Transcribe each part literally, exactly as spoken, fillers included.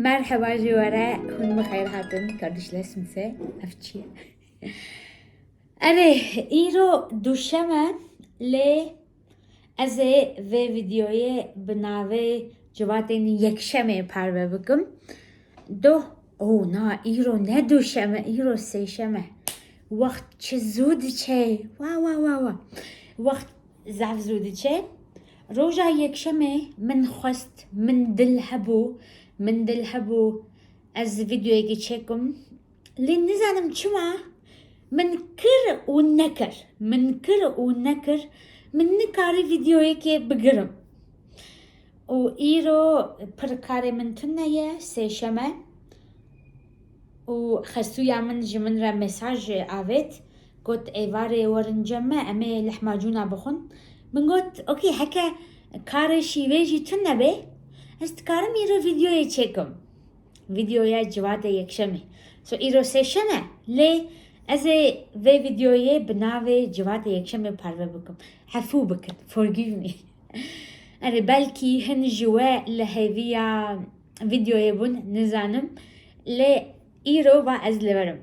Merheba ji we re, hûn bi xeyr hatin, kardeşler simse, ev çi ye? Erê, îro duşem e, lê ez ê vê vîdeoyê bi navê Civatên Yekşemê parve bikim. Doh, o na, îro ne duşem e, îro sêşem e. Wext çi zû diçe. Wa, wa, wa, wa. Wext zaf zû diçe. Roja Yekşemê min xwest, min dil hebû, min dil hebû ez vîdeoyekê çêkim. Lê nizanim çima min kir û nekir. Min kir û nekir. Min nikarî vîdeoyekê bigirim. Û îro pir karê min tune ye, sêşem e. Û xestûya min ji min re mesaj avêt, got, êvarê werin cem me, em ê lehmacûna bixwin. Min got, okey, heke karê şîvê jî tune be, ez dikarim îro vîdeoyê çêkim. Vîdeoya Civatê Yekşemê. So îro sêşem e, lê ez ê vê vîdeoyê bi navê Civatê Yekşemê parve bikim. Hefû bikin, forgive me. Erê, belkî hin ji we li hêviya vîdeoyê bûn, nizanim. Lê îro va ez li vir im.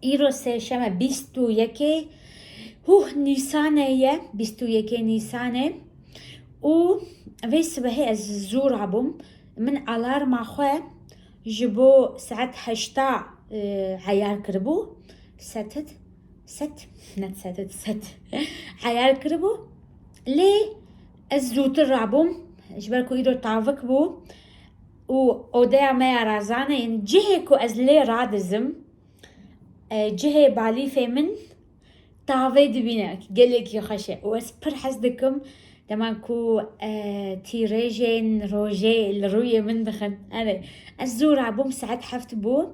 Îro sêşem e, bîst û yekê huh Nîsanê ye, bîst û yekê Nîsanê. Û vê sibehê ez zû rabûm. Min alarma xwe ji bo saet heşta, e, eyar kiribû. Setit, set, net setit, set. Eyar kiribû. Lê ez zûtir rabûm. Ji ber ku îro tavik bû. Û odeya me ya razan e, yên cihê ku ez lê radizim, e, cihê balîfê min tavê dibîne, gelekî xweş e. Û ez pir hez dikim, dema ku, e, tîrêjên rojê li rûyê min dixin. Erê, ez zû rabûm, saet heft bû.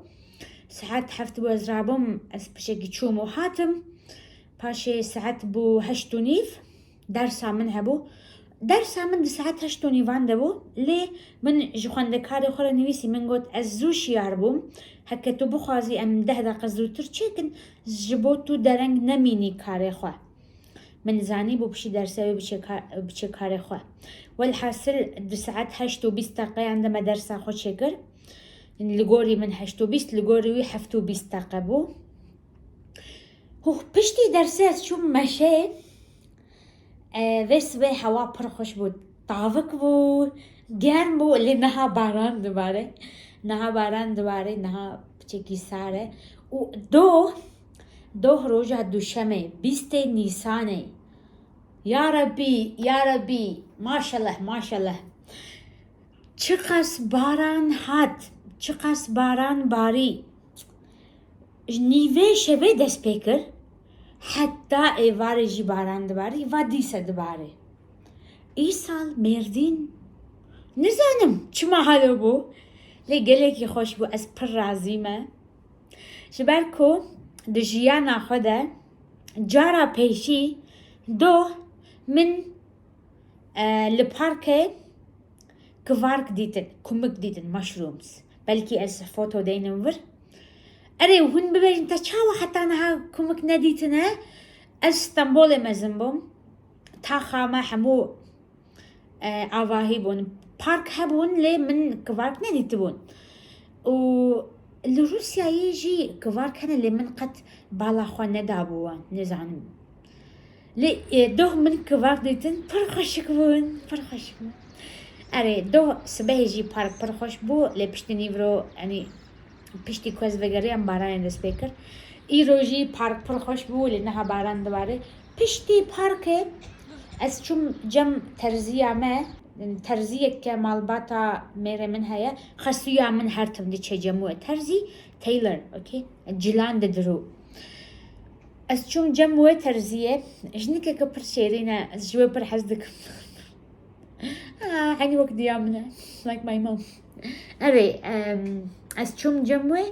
Saet heft bû, ez rabûm, ez pişekî çûm û hatim. Paşê saet bû heşt û nîv. Dersa min hebû. Dersa min di saet heşt û nîvan de bû, lê min ji xwendekarê xwe re nivîsî, min got, ez zû şiyar bûm. Heke tu bixwazî em deh deqe zûtir çêkin, ji bo tu dereng nemînî karê xwe. Min zanî bû piştî dersê wê biçe ka-, biçe karê xwe. Welhasil di saet heşt û bîst deqeyan de me dersa xwe çêkir. Li gorî min heşt û bîst, li gorî wî heft û bîst deqe bû. Huh, piştî dersê ez çûm meşê. E, vê sibê hewa pir xweş bû. Tavik bû, germ bû, lê niha baran dibare. Niha baran dibare, niha piçekî sar e. Û doh, doh roja duşemê, bîstê Nîsanê. Ya Rebî, ya Rebî, maşallah, maşallah. Çiqas baran hat, çiqas baran barî. Ji nîvê şevê dest pê kir, heta êvarê jî baran dibarî, va dîse dibarê. Îsal Mêrdîn, nizanim çima halo bû, lê gelekî xweş bû, ez pir razî me. Ji ber ku di jiyana xwe de cara pêşî doh min, e, li parkê kivark dîtin, kumik dîtin, mushrooms. Belkî ez foto deynim vir. Erê, hûn bibêjin, te çawa heta niha kumik nedîtine? Ez Stenbolê mezin bûm. Taxa me hemû, e, avahî bûn. Park hebûn, lê min kivark nedîtibûn. Û li Rûsyayê jî kivark hene, lê min qet bala xwe nedabû wan, nizanim. Lê, e, doh min kivark dîtin, pir xweşik bûn, pir xweşik bûn. Erê, doh sibehê jî park pir xweş bû, lê piştî nîvro, yanî piştî ku ez vegeriyam, baranê dest pê kir. Îro jî park pir xweş bû, lê niha baran dibare. Piştî parkê ez çûm cem terziya me, terziyeke malbata mêrê min heye. Xesuya min her tim diçe cem wê terzî, tailor, okey? Cilan didirû. Ez çûm cem wê terziyê, jinikeke pir şêrîn e, ez ji wê pir hez dikim. Ah, henî wek diya min e, like my mom. Erê, em, ez çûm cem wê,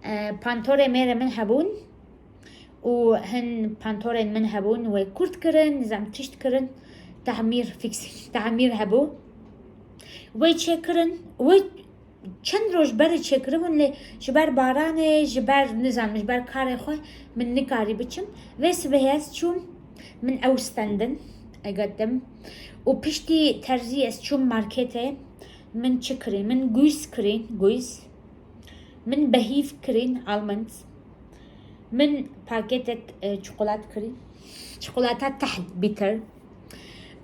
e, pantorê mêrê min hebûn û hin pantorên min hebûn, wê kurt kirin, nizam tişt kirin, tahmîr, fix, tahmîr hebû. Wê çêkirin, wê çend roj berê çêkiribûn, lê ji ber baranê, ji ber, nizanim, ji ber karê xwe min nikarî biçim. Vê sibehê ez çûm, min ew stendin, I got them. Û piştî terzî ez çûm marketê. Min çi kirî? Min gûz kirîn, gûz. Min behîv kirîn, almond. Min paketek, e, çikolat kirî. Çikolata tehl, bitter.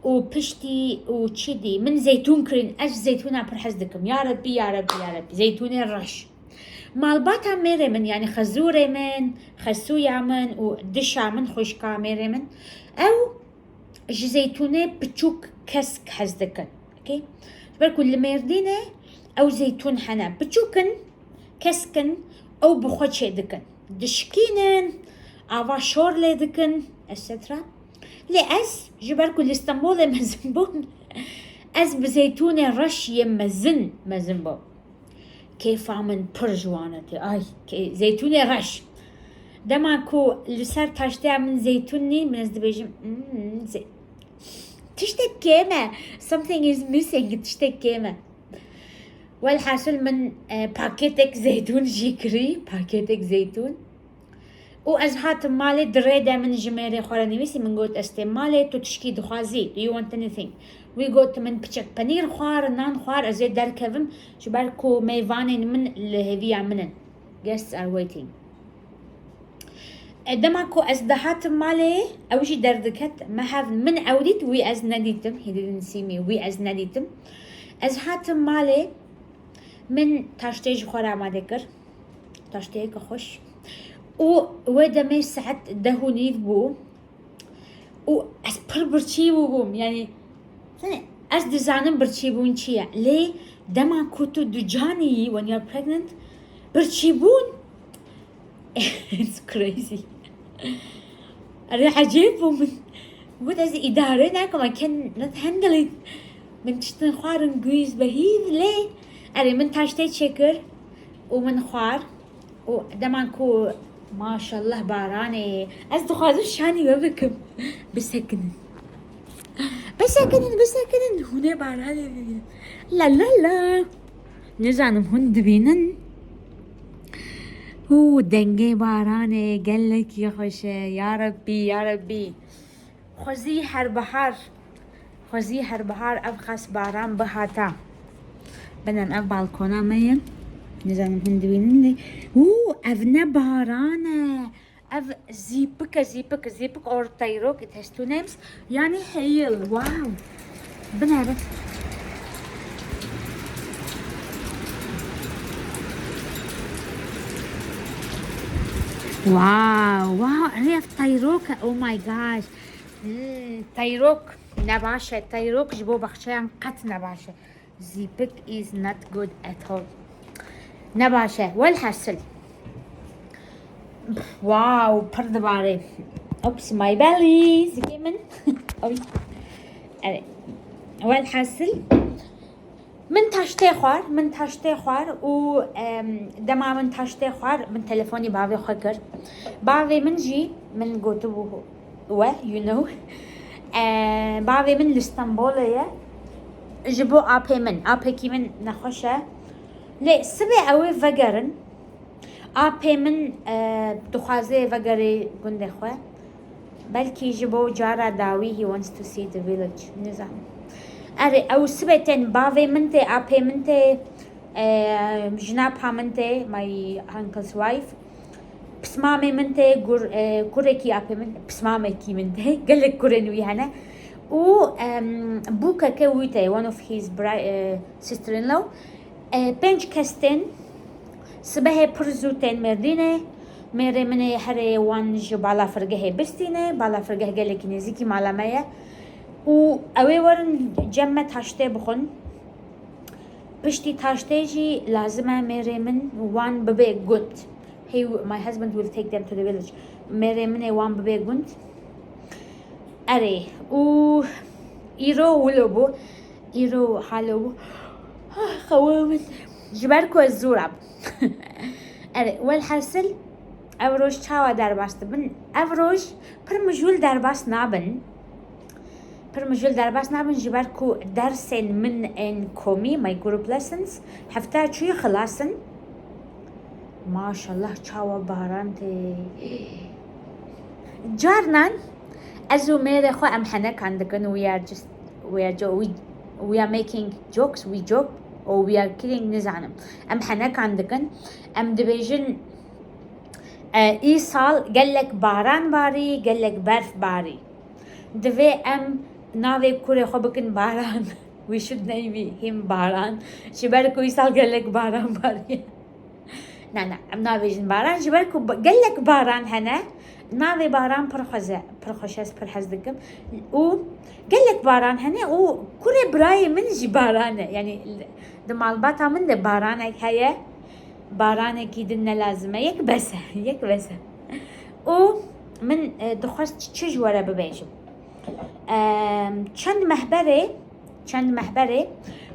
Û piştî û çi dî? Min zeytûn kirîn. Ez zeytûna pir hez dikim. Ya Rebbî, ya Rebbî, ya Rebbî. Zeytûnê reş. Malbata mêrê min, yanî xezûrê min, xesûya min û dişa min, xwişka mêrê min. Ew ji zeytûnê piçûk kesk hez dikin. Okey? Ji ber ku li Mêrdînê ew zeytûn hene. Piçûk in, kesk in, ew bi xwe çê dikin. Dişikînin, ava şor lê dikin, et cetera. Lê ez, ji ber ku li Stenbolê mezin bûm, ez bi zeytûnê reş yê mezin, mezin bûm. Kêfa min pir ji wan e tê. Ay, kê-, zeytûnê reş. Dema ku li ser taşteya min zeytûn nîn, min ez dibêjim, "Hmm, ze-, tiştek kêm e. Something is missing, tiştek kêm e." Welhasil min, e, pakêtek zeytûn jî kirî, pakêtek zeytûn. Û ez hatim malê, di rê de min ji mêrê xwe re nivîsî, min got, "Ez têm malê, tu tişkî dixwazî? Do you want anything?" Wî got, "Min piçek penîr xwar, nan xwar, ez ê derkevim, ji ber ku mêvanên min li hêviya min in. Guests are waiting." E, dema ku ez dihatim malê, ew jî derdiket, me hev, min ew dît, wî ez nedîtim, he didn't see me, wî ez nedîtim. Ez hatim malê, min taştê ji xwe re amade kir. Taşteyeke xweş. Û wê demê saet deh û nîv bû. Û ez pir birçî bûbûm. Yanî, yani, ez dizanim birçîbûn çi ye. Lê dema ku tu ducanî yî, when you are pregnant, birçîbûn, it's crazy. Erê, ecêb bû min. Got, "Ez îdare nakim, I cannot handle it." Min tiştin xwarin, gûz, behîv, lê erê, min taştê çêkir û min xwar. Û dema ku, maşallah, baranê, ez dixwazim şanî we bikim. Bisekinin. Bisekinin, bisekinin. Hûn ê baranê bibînin. La la la. Nizanim hûn dibînin. Hû, dengê baranê gelekî xweş e. Ya Rebbî, ya Rebbî. Xwezî her bihar. Xwezî her bihar ev qas baran bihata. Binin, ev balkona me ye. Nizanim hûn dibînin lê. Hû, ev ne baran e. Ev zîpik e, zîpik, zîpik or tayrok, it has two names. Yani hail, wow. Binêrin. Wow, wow, erê ev tayrok e, oh my gosh. Hmm, tayrok ne baş e, tayrok ji bo baxçeyan qet ne baş e. Zîpik is not good at all. Ne baş e. Welhasil. Wow, pir dibare. Oops, my belly. Zikê min. Oy. Evet. Welhasil. Min taştê xwar, min taştê xwar û, em, dema min taştê xwar, min telefonî bavê xwe kir. Bavê min jî, min gotibû we, you know. E, bavê min li Stenbolê ye. Ji bo apê min, apêkî min nexweş e. Lê sibê ew ê vegerin. Apê min, e, dixwaze vegerê gundê xwe. Belkî ji bo cara dawî, he wants to see the village. Nizanim. Erê, ew sibê tên, bavê min tê, apê min tê, e, jinapa min tê, my uncle's wife. Pismamê min tê, gur-, e, kurekî apê min, pismamekî min tê. Gelek kurên wî hene. Û, em, bûkeke wî tê, one of his bri-, e, sister-in-law. E, pênc kes tên, sibehê pir zû tên Mêrdînê. Mêrê min ê herê wan ji balafirgehê bistîne. Balafirgeh gelekî nêzîkî mala me ye. Û ew ê werin cem me taştê bixwin. Piştî taştê jî lazim e mêrê min wan bibe gund. He, my husband will take them to the village. Mêrê min ê wan bibe gund. Erê, û îro wilo bû. Îro halo bû. Ah, xewa min. Ji ber ku ez zû rabûm. Erê, welhasil, ev roj çawa derbas dibin? Ev roj pir mijûl derbas nabin. Pir mijûl derbas nabin, ji ber ku dersên min ên komî, my group lessons, hefta çûyî xilas in. Maşallah, çawa baran tê. Carnan ez û mêrê xwe em henekan dikin, we are just, we are jo-, we, we are making jokes, we joke. Or we are killing, nizanim. Em henekan dikin. Em dibêjin, e, îsal gelek baran barî, gelek berf barî. Divê em navê kurê xwe bikin Baran. We should name him Baran. Ji ber ku îsal gelek baran barî. Na, na, em nabêjin Baran, ji ber ku ba-, gelek baran hene. Navê Baran pir xweze, pir xweş e, ez pir hez dikim. Û gelek baran hene û kurê birayê min jî Baran e. Yanî di malbata min de baranek heye. Baranekî din ne lazim e. Yek bes e, yek bes e. Û min, e, dixwest çi, çi ji we re bibêjim. Em, çend meh berê, çend meh berê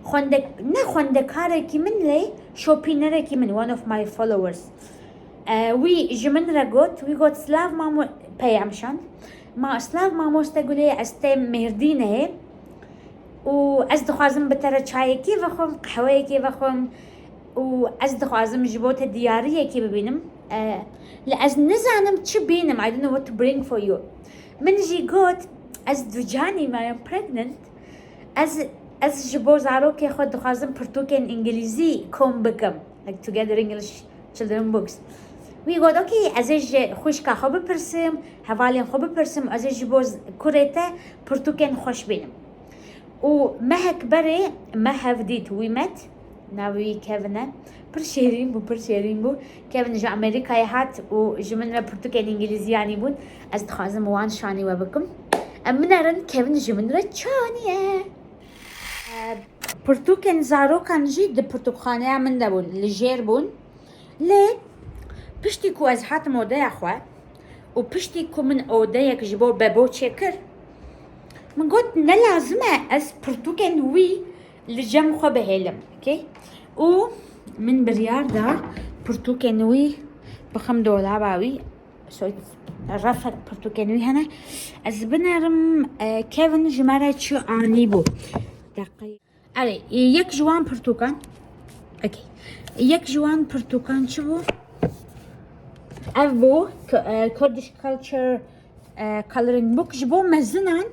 xwende-, ne xwendekarekî min lê şopînerekî min, one of my followers. E, wî ji min re got, wî got, "Silav mamo-," peyam şand. "Ma silav mamoste Gulê, ez têm Mêrdînê û ez dixwazim bi te re çayekî vexwim, qehweyekî vexwim û ez dixwazim ji bo te diyariyekî bibînim. E, lê ez nizanim çi bînim, I don't know what to bring for you." Min jî got, "Ez ducanî me, I am pregnant. Ez, ez ji bo zarokê xwe dixwazim pirtûkên îngilîzî kom bikim." Like Together English Children Books. Wî got, "Okey, ez ê ji xwişka xwe bipirsim, hevalên xwe bipirsim, ez ê ji bo z-, kurê te pirtûkên xweş bînim." Û mehek berê me hev dît, we met, navê wî Kevin e. Pir şêrîn bû, pir şêrîn bû. Kevin ji Amerîkayê hat û ji min re pirtûkên îngilîzî anîbûn. Ez dixwazim wan şanî we bikim. Em binerin Kevin ji min re çi aniye. E, pirtûkên zarokan jî di pirtûkxaneya min de bûn, li jêr bûn. Lê piştî ku ez hatim odeya xwe û piştî ku min odeyek ji bo Bebo çêkir, min got, "Ne lazim e ez pirtûkên wî li cem xwe bihêlim." Okey? Û min biryar da pirtûkên wî bixim dolaba wî. So it's refek pirtûkên wî hene. Ez binerim, e, Kevin ji me re çi anîbû. Deqe. Erê, e, yek ji wan pirtûkan. Okey. Yek ji wan pirtûkan çi bû? Ev bû, K-, e, Kurdish Culture, e, Coloring Book ji bo mezinan.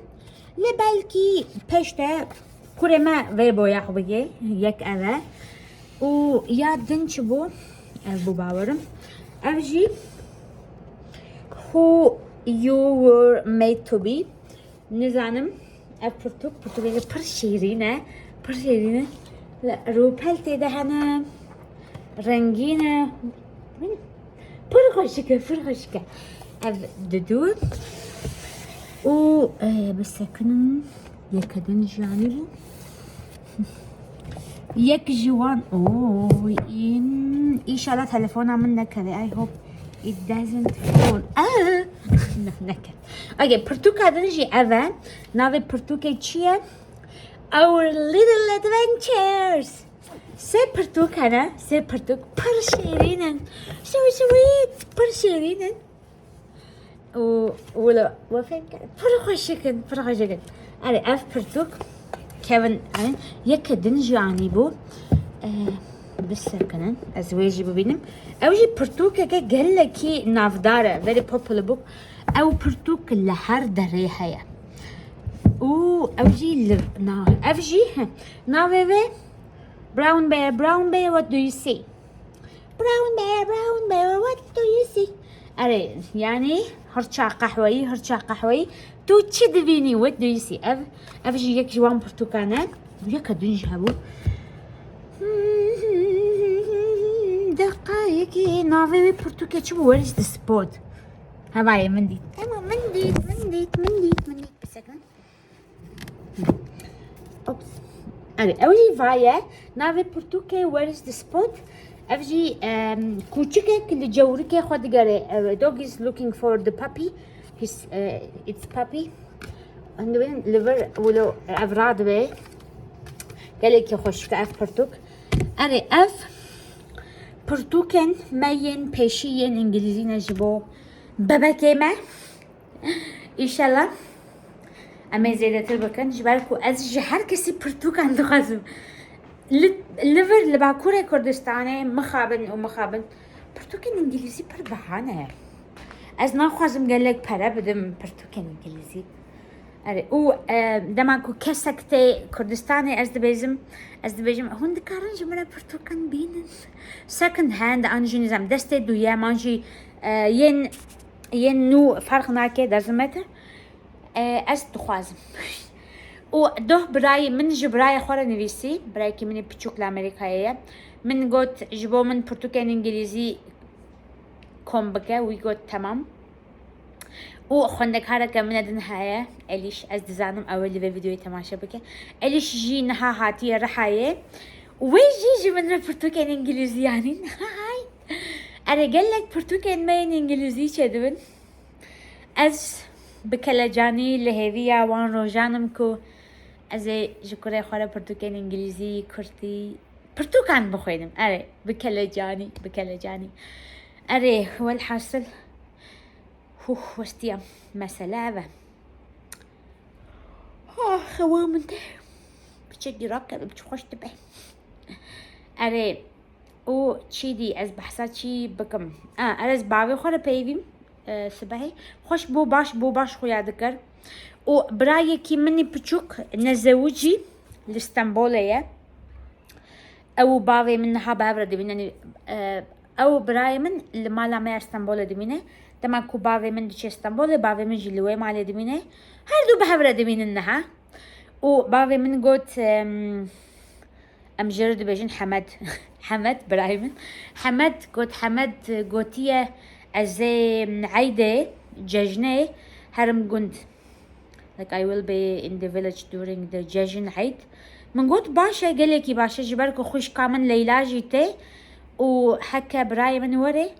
Lê belkî pêş de kurê me vê boyax bigê. Yek ev e. Û ya din çi bû? Ev bû bawerim. Ev jî Who You Were Made to Be. Nizanim, ev pirtûk, pirtûkeke pir şêrîn e, pir şêrîn e. Li rûpel tê de hene, rengîn e. Pir xweşik e, pir xweşik e. Ev didu. Û, e, bisekinin, yeke din jî anîbû. Yek ji wan, oy, in, înşallah telefona min nekeve. I hope it doesn't fall. Ah! Ne, neket. Okay, pirtûka din jî ev e. Navê pirtûkê çi ye? Our Little Adventures. Sê pirtûk hene, sê pirtûk pir şêrîn in. So sweet, pir şêrîn in. Û wilo we fêm kir. Pir xweşik in, pir xweşik in. Erê, ev pirtûk Kevin, e, yeke din jî anîbû. E, bisekinin, ez wê jî bibînim. Ew jî pirtûkeke gelekî navdar e, very popular book. Ew pirtûk li her derê heye. Û ew jî li, na, ev jî, heh, navê wê Brown Bear, Brown Bear, what do you see? Brown Bear, Brown Bear, what do you see? Erê, yanî hirça qehweyî, hirça qehweyî. Tu çi dibînî? What do you see? Ev, ev jî yek ji wan pirtûkan e. Yeke din jî hebû. Deqayekî navê wê pirtûkê çi bû? Where is the spot? Hevayê min dît. Tamam, min dît, min dît, min dît, min dît. Bisekinin. Ops. Erê, ew jî va ye. Navê pirtûkê Where is the Spot? Ev jî, em, kûçikek li cewrikê xwe digere. A dog is looking for the puppy. His, eh, its puppy. Em dibên li vir wilo ev radibe. Gelekî xweşik e ev pirtûk. Erê, ev pirtûkên me yên pêşî yên îngilîzî ne ji bo bebekê me. Înşallah em ê zêdetir bikin, ji ber ku ez ji her kesî pirtûkan dixwazim. Li, li vir, li Bakurê Kurdistanê mixabin û mixabin. Pirtûkên îngilîzî pir biha ne. Ez naxwazim gelek pere bidim pirtûkên îngilîzî. Erê, û e, dema ku kesek tê Kurdistanê, ez dibêjim, ez dibêjim, hûn dikarin ji min re pirtûkan bînin. Second hand, an jî nizam, destê duyem, an jî e, yên, yên nû ferq nake, doesn't matter. E, ez dixwazim. Û doh birayê min ji birayê xwe re nivîsî, birayekî min ê piçûk li Amerîkayê ye. Min got, ji bo min pirtûkên îngilîzî kom bike, wî got, temam. Û xwendekareke min e din heye, Elîş, ez dizanim ew ê li vê vîdeoyê temaşe bike. Elîş jî niha hatiye Rihayê. Wê jî ji min re pirtûkên îngilîzî anîn. Hay! Erê, gelek pirtûkên me yên îngilîzî çêdibin. Ez bi kelecanî li hêviya wan rojan im ku ez ê ji kurê xwe re pirtûkên îngilîzî, kurtî, pirtûkan bixwînim. Erê, bi kelecanî, bi kelecanî. Erê, welhasil, huh, westiyam. Mesele ev e. Ah, xewa min tê. Piçekî rakeve, çi xweş dibe. Erê, û çî dî, ez behsa çî bikim? A, erê, ez bavê xwe re peyvîm, e, sibehê. Xweş bû, baş bû, baş xuya dikir. Û birayekî min ê piçûk nezewicî li Stenbolê ye. Ew û bavê min niha bi hev re dimîne. Yanî, e, ew birayê min li mala me ya Stenbolê dimîne. Dema ku bavê min diçe Stenbolê, bavê min jî li wê malê dimîne. Her du bi hev re dimînin niha. Û bavê min got, em, em jê re dibêjin Hemed. Hemed, birayê min. Hemed got, Hemed gotiye, ez ê, em, eydê, cejnê, herim gund. Like, I will be in the village during the cejn eid. Min got, baş e, gelekî baş e, ji ber ku xwişka min Leyla jî tê û heke birayê min were,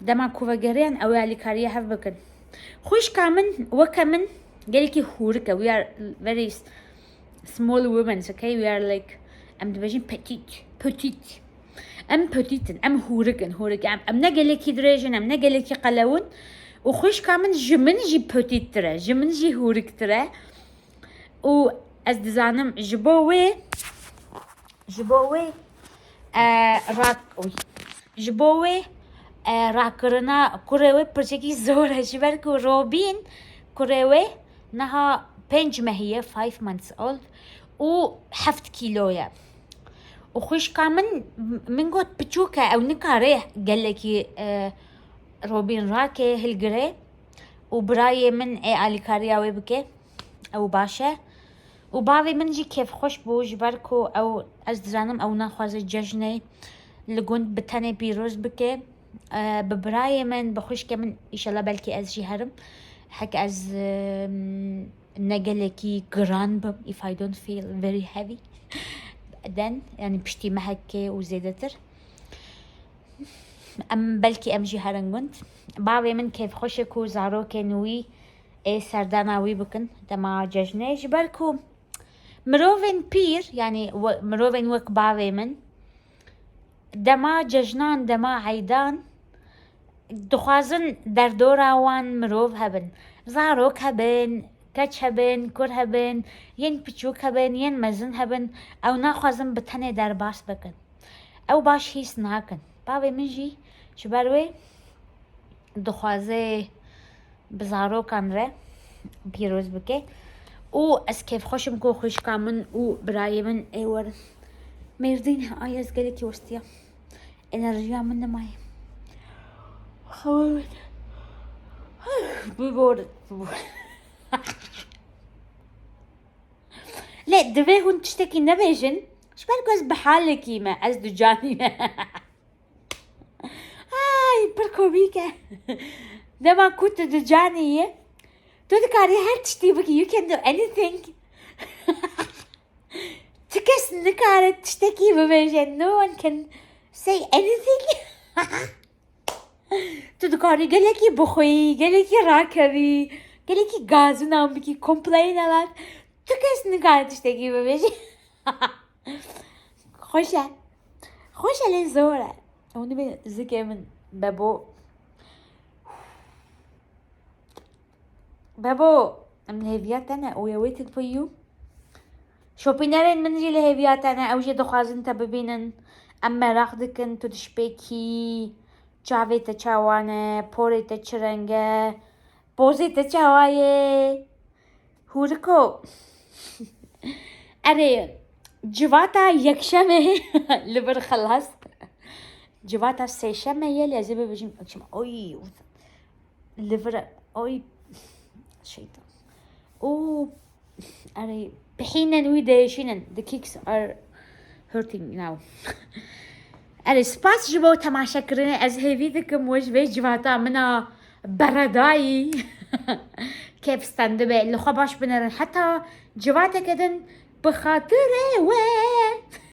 dema ku vegeriyan, ew ê alîkariya hev bikin. Xwişka min, weke min, gelekî hûrik e. We are very s-, small women, okay? We are like, em dibêjin petite, petite. Em petite in, em hûrik in, hûrik. Em, em ne gelekî dirêj in, em ne gelekî qelew in. Û xwişka min ji min jî petîttir e, ji min jî hûriktir e. Û ez dizanim ji bo wê, ji bo wê, e, rak-, oy. Ji bo wê, e, rakirina kurê wê piçekî zor e. Ji ber ku Robîn kurê wê niha pênc mehî ye, five months old, û heft kîlo ye. Û xwişka min, min got piçûk e, ew nikare gelekî, e, Robîn rake, hilgire. Û birayê min ê alîkariya wê bike, ew baş e. Û bavê min jî kêfxweş bû, ji ber ku ew, ez dizanim ew naxwaze cejnê li gund bi tenê pîroz bike. E, bi birayê min, bi xwişkê min, îşellah belkî ez jî herim. Heke ez, e, ne gelekî giran bim, if I don't feel very heavy, then, yanî piştî mehekê û zêdetir, em, belkî em jî herin gund. Bavê min kêfxweş e ku zarokên wî ê serdana wî bikin dema cejnê, ji ber ku mirovên pîr, yanî we-, mirovên wek bavê min, dema cejnan, dema eydan, dixwazin derdora wan mirov hebin. Zarok hebin, keç hebin, kur hebin, yên piçûk hebin, yên mezin hebin, ew naxwazin bi tenê derbas bikin. Ew baş hîs nakin. Bavê min jî ji ber wê dixwaze bi zarokan re pîroz bike. Û ez kêfxweş im ku xwişka min û birayê min ê werin. Mêrdîn, ay ez gelekî westiya. Enerjiya min nemaye. Xewa min. Bibor, bibor. Lê divê hûn tiştekî nebêjin. Ji ber ku ez bi halekî me, ez ducanî me. Ay, pir komîk e. Dema ku tu ducanî yî, tu dikarî her tiştî bikî. You can do anything. Ti kes nikare tiştekî bibêje. No one can say anything. Tu dikarî gelekî bixwî, gelekî rakevî, gelekî gazinan bikî, complain a lot. Tu kes nikare tiştekî bibêje. Xweş e. Xweş e lê zor e. Ew nibê zikê min Bebo. Bebo, em li hêviya te ne. We are waiting for you. Şopînerên min jî li hêviya te ne. Ew jî dixwazin te bibînin. Em meraq dikin tu dişpêkî. Çavê te çawa ne? Porê te çi reng e? Pozê te çawa ye? Hûriko. Erê, civata yekşemê li vir xelas. Civata sêşemê ye, lê ez ê bibêjim yekşemê. Oy, li vir, oy, şeytan. Oo, erê, pihînen wî diêşînin. The kicks are hurting now. Erê, spas ji bo temaşekirinê. Ez hêvî dikim we ji vê civata min a beredayî kêf stend dibe. Li xwe baş binêrin. Heta civateke din bi xatirê we.